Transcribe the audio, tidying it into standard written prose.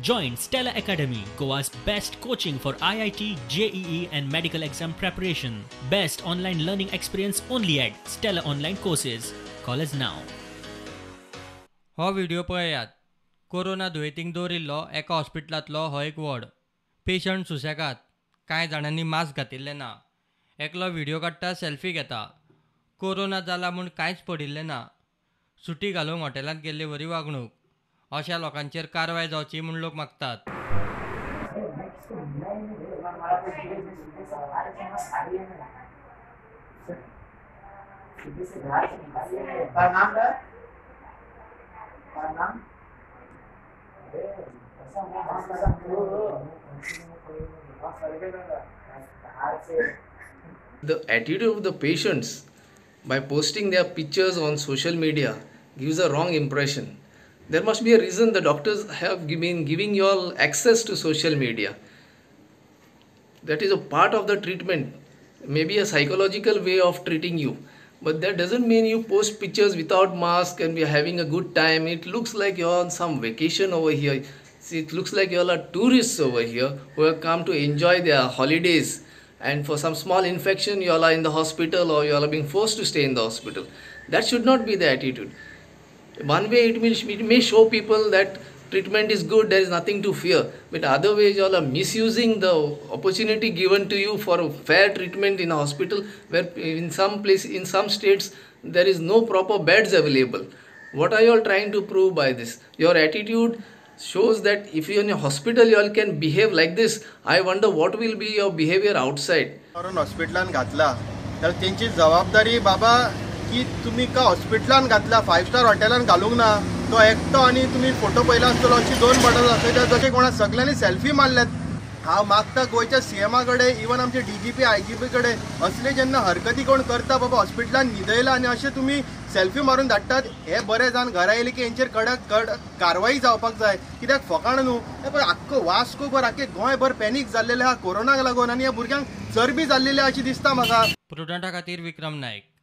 Join Stella Academy, Goa's best coaching for IIT, JEE and medical exam preparation. Best online learning experience only at Stella Online Courses. Call us now. हो video पळयात. Corona दुयेंतींक दवरिल्लो एका हॉस्पिटलांतलो हो एक ward. Patient सुसेगाद, कांय जाणांनी mask घातिल्लें ना. एकलो व्हिडिओ काडटा, सेल्फी घेता. कोरोना जाला म्हूण कांयच पडिल्लें ना. सुटी घालूंक हॉटेलांत गेल्ले वरी वागणूक. अशा लोकांचेर कारवाय जावची म्हूण लोक मागतात. The attitude of the patients by posting their pictures on social media gives a wrong impression. There must be a reason the doctors have been giving you all access to social media. That is a part of the treatment, maybe a psychological way of treating you. But that doesn't mean you post pictures without mask and we are having a good time. It looks like you're on some vacation over here. See, it looks like you all are tourists over here who have come to enjoy their holidays. And for some small infection, you all are in the hospital or you all are being forced to stay in the hospital. That should not be the attitude. One way it may show people that treatment is good, there is nothing to fear. But other ways, you all are misusing the opportunity given to you for a fair treatment in a hospital where in some place, in some states, there is no proper beds available. What are you all trying to prove by this? Your attitude shows that if you are in a hospital, you all can behave like this. I wonder what will be your behavior outside. हॉस्पिटलान घातला तर तेंची जबाबदारी बाबा की तुम्ही का हॉस्पिटलान घातला, 5 स्टार हॉटेलान घालूंक ना. तो एकटो आनी तुमी फोटो पळयला आसतलो, अशी 2 बॉटल आसता जशे कोणा सगळ्यांनी सेल्फी मारल्यात. हांव मागता गोंयच्या सीएमा कडेन, इवन आमचे डीजीपी आयजीपी कडेन, असले जेन्ना हरकती कोण करता बाबा हॉस्पिटलान न्हिदयला आनी अशें तुमी सेल्फी मारून धाडटात, हे बरें जावन घरा येयले की हेंचेर कडक कडक कारवाई जावपाक जाय. कित्याक फकाण न्हू, हे पळय आख्खो वास्को भर आख्खे गोंयभर पॅनीक जाल्लेलें आहा कोरोनाक लागून आनी ह्या भुरग्यांक चरबी जाल्लेली अशी दिसता म्हाका. प्रुडंटा खातीर विक्रम नायक.